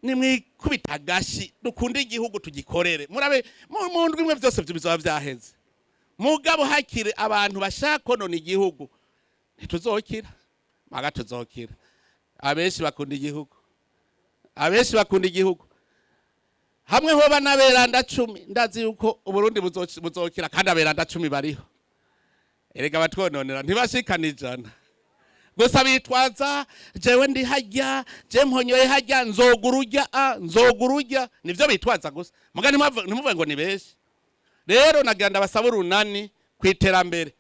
Nimwikubita agashi, dukunde igihugu, tugikorere. Murabe mu ndwi imwe vyose bizoba vyaheze. Mugabo hakiri abantu bashaka konona igihugu, ntituzokira. Maga tuzokira. Abenshi bakunda igihugu, abenshi bakunda igihugu. Hamwe hoba n'aberanda 10, ndazi yuko Uburundi buzokira. Kandi aberanda 10 bariho. Erega batwononera ntibashikana 100. Gusa bitwaza: "Jewe ndi hajya, je mponyoye hajya, nzogura urya, a nzogura urya." Nivyo bitwaza gusa. Muga ntimuvuge ngo ni benshi. Rero nagira ndabasaba urunani ku iterambere.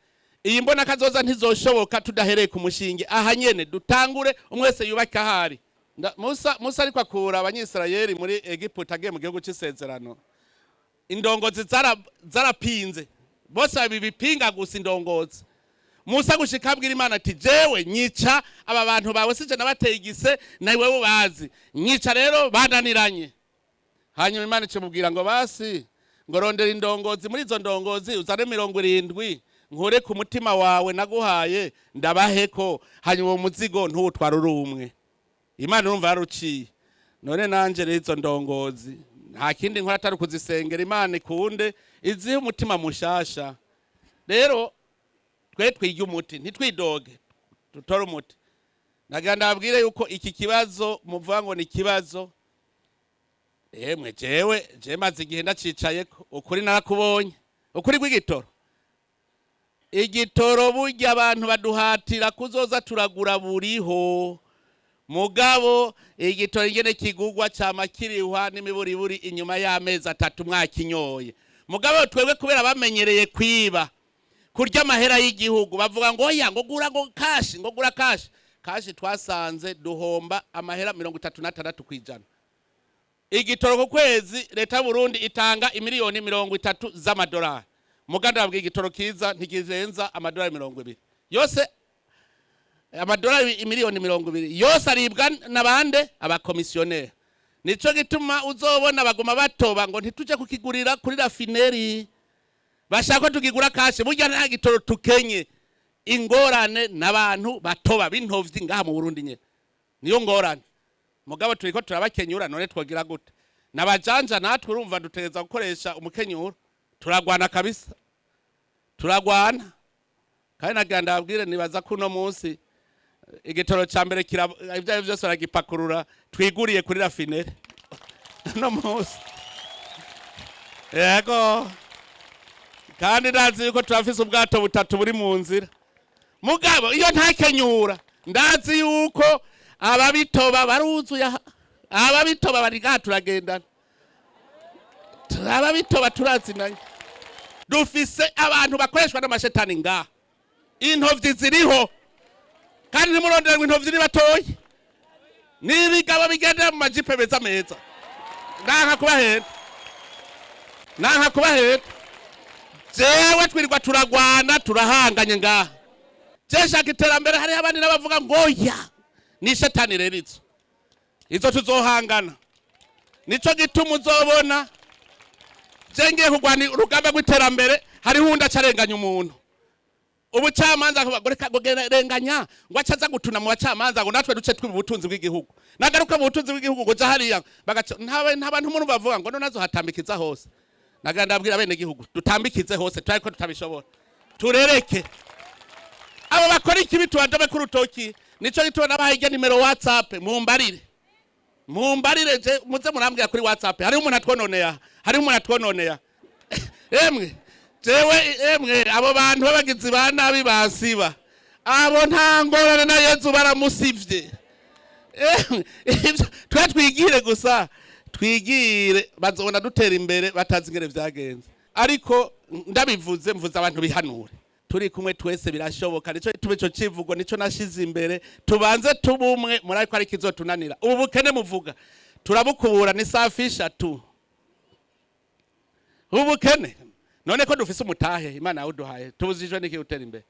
Iyi mbona kazoza ntizoshoboka tudahereye ku mushinge aha nyene. Dutangure, umwe wese yubake ahari. Musa ariko akura Abanyisirayeli muri Egiputa agiye mu gihugu c'isezerano, indongozi zarapinze bose, babipinga gusa indongozi. Musa gushika abwira Imana ati: "Jewe nyica, aba bantu bawe sije nabateye igise, na wewe ubazi, nyica rero bananiranye." Hanyuma Imana icimubwira ngo: "Basi ngo rondera indongozi, muri izo ndongozi uzane 70, nkure ku mutima wawe naguhaye ndabaheko, hanyuma uwo muzigo ntuwutware uri umwe." Imana urumva yaruciye. None nanje rero izo ndongozi nta kindi nkora atari ukuzisengera, Imana ikunde izihe umutima mushasha. Rero twe twige umuti, ntitwidoge, dutore umuti. Nagira ndababwire yuko iki kibazo muvuga ngo ni ikibazo, emwe jewe je maze igihe ndacicayeko. Ukuri narakubonye, ukuri kw'igitoro. Igitoro burya abantu baduhatira kuzoza turagura buriho, mugabo igitoro ingene kigugwa cama kirihwa n'imiburiburi inyuma y'amezi 3 mwakinyoye. Mugabo twebwe kubera bamenyereye kwiba, kurya amahera y'igihugu, bavuga ngo oya, ngo gura ngo cash, ngo gura cash. Cash twasanze duhomba amahera 36%. Igitoro ku kwezi leta y'u Burundi itanga imiliyoni 30 z'amadolari. Muganda babwiye, igitoro kiza ntikirenza amadolari 20 yose. Amadolari imiliyoni 20 yose aribwa n'abande? Abakomisiyoneri. Nico gituma uzobona baguma batoba ngo ntituje kukigurira kuri raffinerie, bashaka ko tukigura cash. Burya nta gitoro tukenye, ingorane n'abantu batoba b'intovyi ngaha mu Burundi nyene, niyo ngorane. Mugabo turiko turabakenyura. None twogira gute? Nabajanja natwe urumva dutegereza gukoresha umukenyuro. Turagwana kabisa, turagwana. Kandi nagira ndababwire, nibaza ko uno munsi igitoro ca mbere ibyo ari byose baragipakurura, twiguriye kuri raffinerie uno munsi. Yego, kandi ndazi yuko turafise ubwato butatu buri mu nzira. Mugabo iyo ntakenyura, ndazi yuko ababitoba baruzuye aha. Ababitoba bari ngaha, turagendana, ababitoba turazinanye. Dufise abantu bakoreshwa n'amashetani ngaha. Intovyi ziriho, kandi ntimurondere ngo intovyi ni batoyi, n'ibigabo bigendera mu majipe meza meza. Nanka kubahenda, nanka kubahenda. Jewe twirirwa turagwana, turahanganye ngaha. Je shaka iterambere, hariho abandi n'abavuga ngo oya, ni shetani. Rero izo tuzohangana. Nico gituma uzobona je ngiye kurwana urugamba rw'iterambere, hariho uwundi acarenganya umuntu. Ubucamanza ngo reka ngo renganya, ngo acaza gutuna mu bacamanza, ngo natwe duce twiba ubutunzi bw'igihugu. Nagaruka mu butunzi bw'igihugu, ngo ja hariya bagaca. Nta bantu umuntu bavuga ngo none azohatambikiza hose. Nagira ndabwira bene gihugu, dutambikize hose, turabe ko tutabishobora. Turereke abo bakora ikibi, tubadome ku rutoki. Nico gituma nabahaye irya nimero WhatsApp. Mumbarire, mumbarire je, muze murambwira kuri WhatsApp: "Hariho umuntu atwononeye aha, hariho umuntu atwononeye aha." Emwe jewe, emwe, abo bantu b'abagizi ba nabi bansiba, abo nta ngorane, na Yezu baramusivye. Emwe, ivyo twe twigire gusa, twigire, bazobona dutera imbere batazi ingene vyagenze. Ariko ndabivuze, mvuze abantu bihanure, turi kumwe twese birashoboka. Nico gituma ico civugo nico nashize imbere: tubanze tubumwe. Muri ariko ariko izotunanira. Ubu bukene muvuga turabukubura ni safisha tu ubukene. None ko dufise umutahe Imana yawuduhaye, tubuzijwe n'iki gutera imbere?